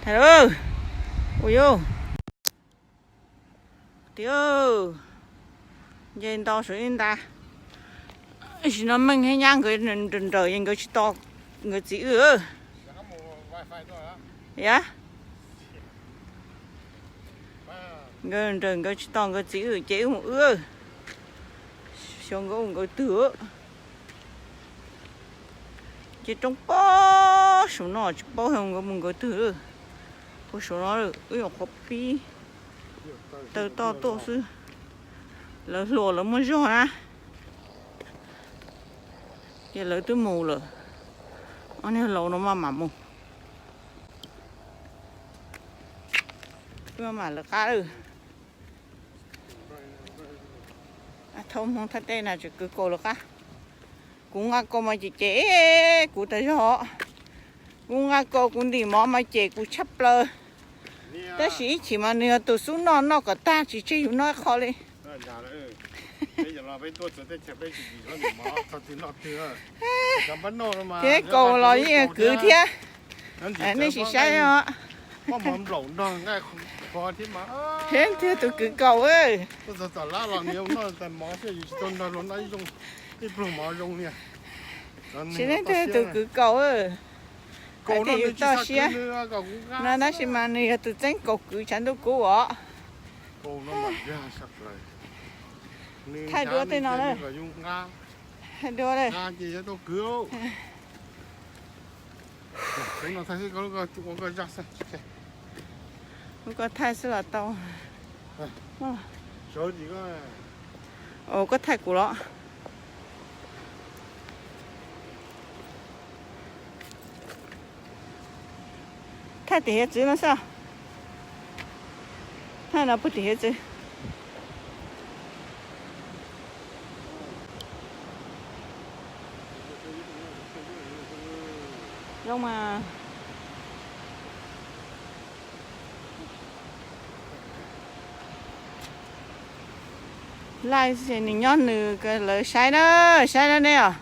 Ua yus tiag, nce ntau saum ib nta. Sim no Meej thiab Nyab nkawd nrawm nrawm es nkawd tsis tos nkawd txiv wb. Yog, nkawd nrawm nkawd tsis tos nkawd txiv wb ces wb mus wb. Xyov nkawd mus nkawd twg. Ces roob pob saum no tsis paub nkawd mus nkawd twg. Puag saum no wb nyuam qhuav pib taw toj tuaj xwb. Lawv hluas lawv muaj zog na. Ces lawv twb mus lawm. Ob niag laus no maj mam mus. Wb maj mam lawv qab lawm. Thaum Hmoob thaj teb na tseem kwv kaus lawv qab. Kuv nqa kaus mas ces ces kuv tas zog. Kuv nqa kaus kuv ntim mov mas ces kuv tshaj plaws. Tab sis ib chim mas nws yog tus xub noj noj kom tag tsis tseg yus noj ib qho li. Thiab kaus los yeej kwv thiab. Nej sim saib os. Thiab twg tus kwv kaus. Tsis nej twg tus kwv kaus. Hais tias yus toj siab no tab sis mas nws yog tus txeeb kaus kwv tshav ntuj kub os. Thaij dua tej no na. Thaij dua na. Kuv thaij xwb los tau. Koj thaij kuv los. Thaij tim hiav txwv no xwb. Thaij no puag tim hiav txwv. Zoo mas. Laij nws nyob nws lawv saib na, saib na nej os.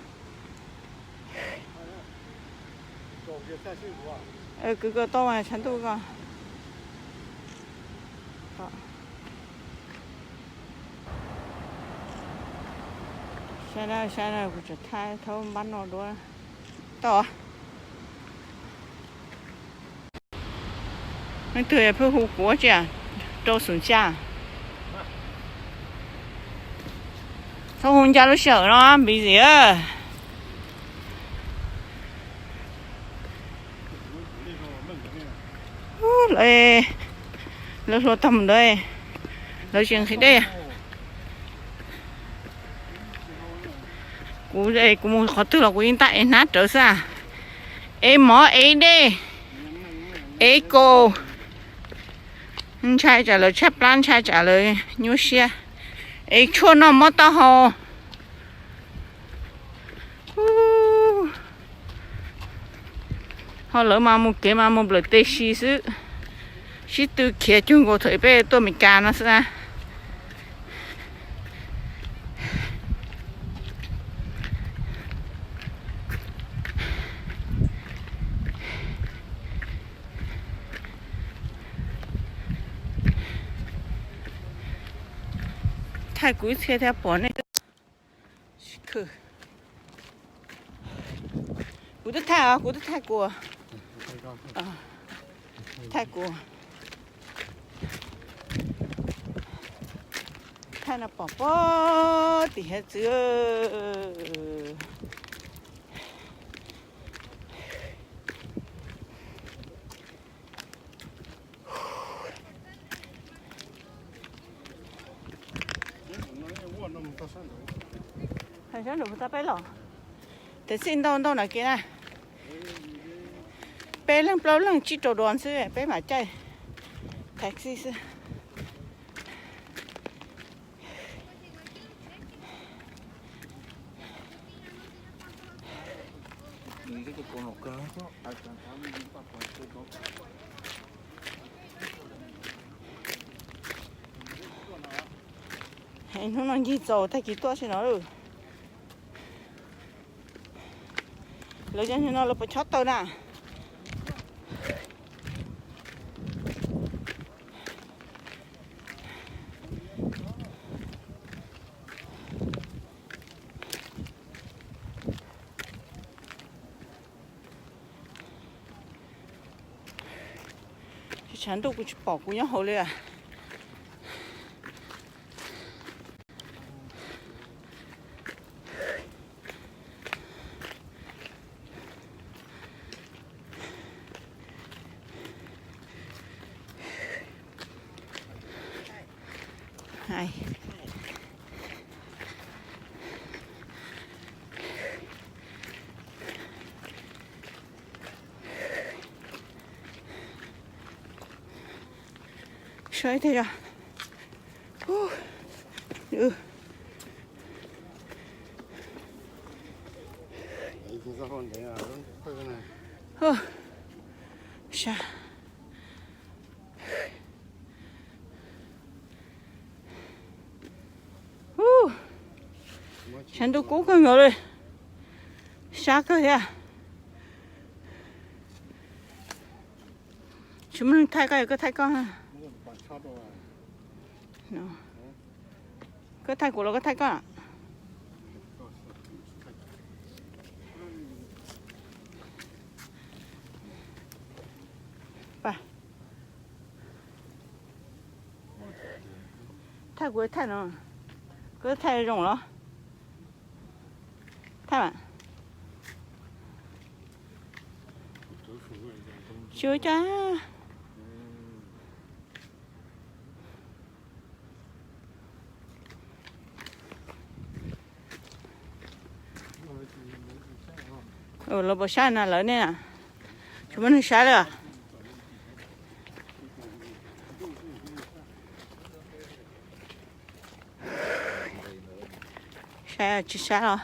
Kwv kaus tau mas tshav ntuj ko. Saib na, saib na, kuv tseem thaij thaub npab no dua. Tau. Leej twg pheej hu kuv tsi, rau xum tsa. Txhob hu ncaj lub sij hawm no busy. Lawv, lawv hluas tag mus ntawd, lawv tsis nqhis dej. Kuv, kuv mus qhov twg los kuv yeej tab ev hnab rawv xwb. Ev mov, ev dej, ev kaus. Ntshai tsam lawv tshaib plab, ntshai tsam lawv nyuaj siab. Ev tshuaj noj, mob taub hau. Ho lawv mas mus kev mas mus nplawm teb si xwb. Sib tw khiav cuag nkaus thaum peb tuaj Amelikas no xwb na. Thaij kuv ib txhia thiab pom nej. Kuv twb thaij, kuv twb thaij kuv. Thaij kuv. Thaij no pom pob tim hiav txwv. Sab nraud tau peb los, thav xij ntau ntau na kev na. Peb leeg plaub leeg tsib rau duas xwb peb mam caij thav xij xwb. Hnub no ncig txaus tag kis tuaj si no lawm. Lawv cov no lawv puas chob taw na? Tshav ntuj kuv tsis pom kuv nyob hauv li. Saib tej zog. Sab. Tshav ntuj kub kawg nkaus li. Sab kawg thiab. Tsis muaj neeg thaij koj, koj thaij koj. Koj thaij kuv los koj thaij koj. Thaij kuv thaij no. Koj thaij zoo los? Thaij mas. Tsis ua cas. Lawv puas saib na lawv ne? Tsis muaj neeg saib li. Saib tsis saib los?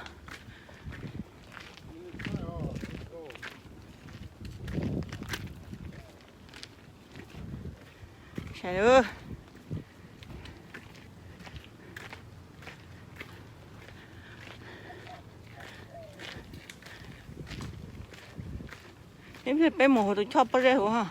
Saib. Ib pliag peb mus hauv tus choj pob zeb hauv ha.